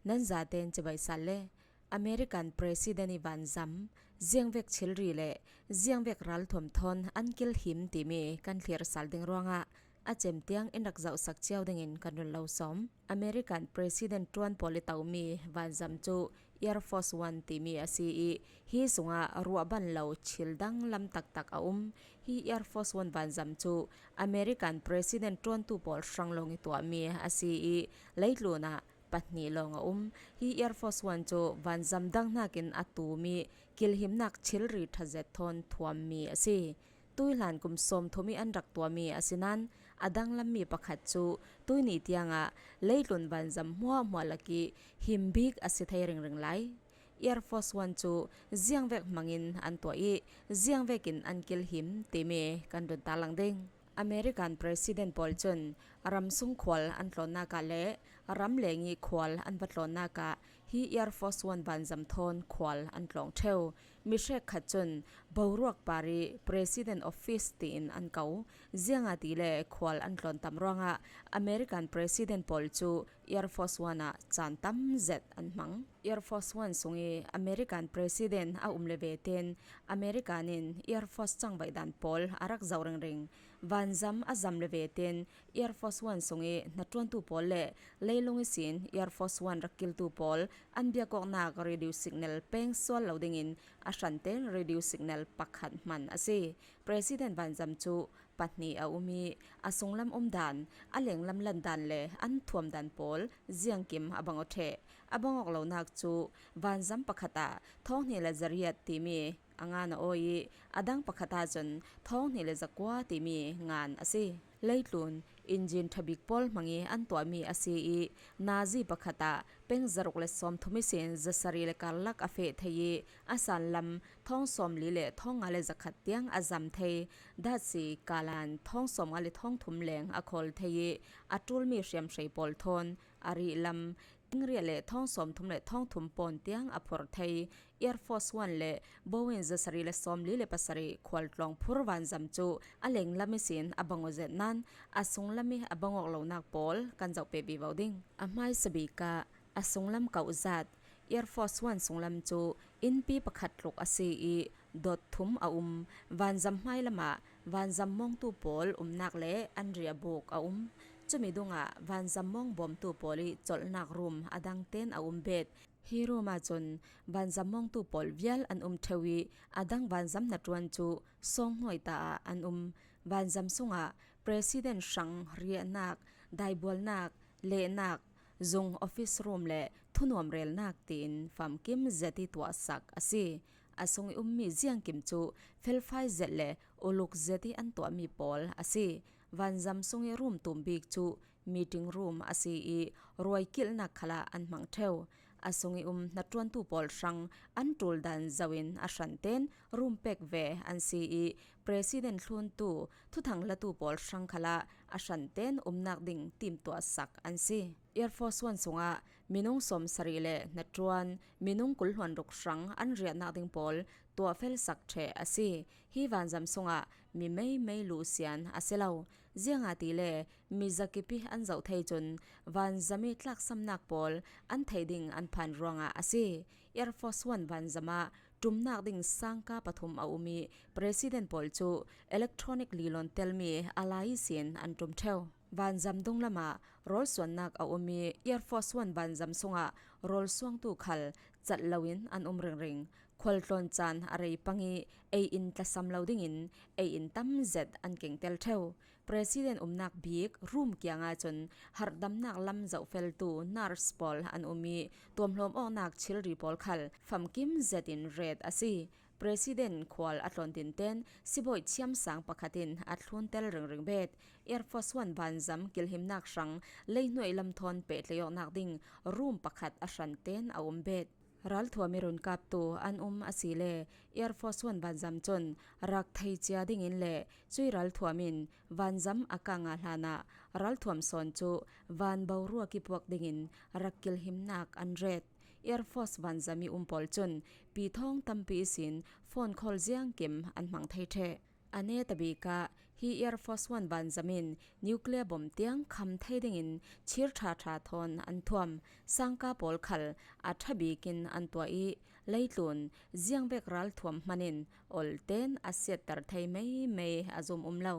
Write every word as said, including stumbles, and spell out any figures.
Nan zaten cibai sal le, American President i vanzam, ziangvek thilri le ziangvek ralthuam thawn an kilhim timi kan thlir sal ding ruangah a cem tiang in rak zohsak ciau dingin kan run lo sawm. American President ṭuan pawl i tomi vanzam cu Air Force One timi a si i, hi sungah ruahban lo thil danglam taktak a um. Hi Air Force One vanzam cu American President ṭuantu pawl hrang lawng i tuahmi a si i, leitlunah pahnih lawng a um. Hi Air Force One cu vanzam dang hnakin a tumi kilhimnak thilri ṭha zet thawn thuammi a si. Tuihlan kum sawmthum i an rak tuahmi a si nain, a danglammi pakhat cu tuihni tiangah leitlun vanzam hmuahhmuah lakih himbik a si thei ringring lai. Air Force One cu ziangvek hmangin an tuah i, ziangvekin an kilhim timi kan run tarlang ding. American President pawl cun ramsung khual an tlawnnak ah le ramleng i khual an va tlawnnak ah hi Air Force One vanzam thawn khual an tlawng ṭheu. Mi hrekkhat cun boruak par i President Office tiin an ko. Ziangahtile khual an tlawn tam ruangah American President pawl cu Air Force One ah caan tam zet an hmang. Air Force One sung i American President a um le ve tein American in Air Force cangvaih dan pawl a rak zoh ringring. Vanzam a zam le ve tein Air Force One sung i hnaṭuantu pawl le leilung ihsin Air Force One rak kiltu pawl an biakawknak radio signal peng sual lo dingin a hrantein radio signal pakhat hman a si. President vanzam cu pahnih a um i, a sunglam umdan, a lenglam landan le an thuamdan pawl ziangkim a bang aw ṭheh. A bang awk lonak cu vanzam pakhat ah thawng hnih le zariat timi a ngan a awi i, a dang pakhat ahcun thawng hnih le zakua timi ngan a si. Leitlun injin ṭhabik pawl hmang i an tuahmi a si i, nazi pakhat ah peng zaruk le sawmthum ihsin zasarih le karlak a feh thei i, a sanlam thawng sawmli le thawng nga le zakhat tiang a zam thei. Datsi kalan thawng sawmnga le thawng thum leng a khawl thei i, a ṭulmi hriamhrei pawl thawn a rihlam pingriat le thawng sawmthum le thawng thum pawn tiang a phurh thei. Air Force One le Boeing zasarih le sawmli le pasarih khualtlawng phur vanzam cu a lenglam ihsin a bang aw zet nain, a sunglam i a bang awk lonak pawl kan zoh peh vivo ding. A hmaisa bik ah a sunglam kauh zat Air Force One sunglam cu innpi pakhat tluk a si i, dawt thum a um. Vanzam hmailam ah vanzam mawngtu pawl umnak le an riahbuk a um. Cumi dungah vanzam mawng bawmtu pawl i colhnak rum a dang tein a um bet. Hi rum ahcun vanzam mawngtu pawl vial an um ṭheu i, a dang vanzam hnaṭuan cu sawng hnuai ta ah an um. Vanzam sungah President hrang riahnak, daibualnak, lehnak, zung office room le thunuam relnak tiin famkim zet i tuahsak a si. A sung i ummi ziangkim cu felfai zet le uluk zet i an tuahmi pawl a si. Vanzam sung i rum tum bik cu meeting room a si i, ruai kilhnak khalah an hmang ṭheu. A sung i um hnaṭuantu pawl hrang an ṭul dan zoh in a hran tein rum pek ve an si i, President thluntu thuthang latu pawl hrang khalah a hran tein umnak ding timtuahsak an si. Air Force One sungah minung sawmsarih le hnaṭuan, minung kul hluan ruk hrang an riahnak ding pawl tuahfelsak ṭheh a si. Hi vanzam sungah mi meimei luhsian a si lo. Ziangahtile mi zakip i an zoh thei cun vanzam i tlaksamnak pawl an thei ding an phan ruangah a si. Air Force One vanzam ah ṭumnak ding sangka pathum a um i, President pawl cu electronic lilawn telmi a lai ihsin an ṭum ṭheu. Vanzam dunglam ah rawlsuannak a um i, Air Force One vanzam sungah rawlsuangtu khal cat loin an um ringring. Khualtlawn caan a rei pang i, ei in tlasam lo dingin ei in tam zet an kengtel ṭheu. President umnak bik rum kiang ahcun harhdamnak lam zohfeltu nurse pawl an um i, tuamhlawm awknak thilri pawl khal famkim zetin ret a si. President khual a tlawn tinten sibawi thiamsang pakhat in a thluntel ringring bet. Air Force One vanzam kilhimnak hrang leihnuai lam thawn pehtlaih awknak ding rum pakhat a hran tein a um bet. Ralthuam i runkaptu an um a si le Air Force One vanzam cun rak thei cia dingin le cui ralthuam in vanzam a kang ah hlan ah ralthuam sawn cu van boruak i puak dingin rak kilhimnak an ret. Air Force vanzam i um pawl cun pi thawng tampi ihsin phone call ziangkim an hmang thei ṭheh. A netabik ah Hi Air Force One banzam in nuclear bomb tiang kham thei dingin chir ṭha ṭha thawn an thuam. Sangka pawl khal a ṭha bikin an tuah ih, leitlun ziang bek ralthuam hmanin olten a siatter thei meimei a zum um lo.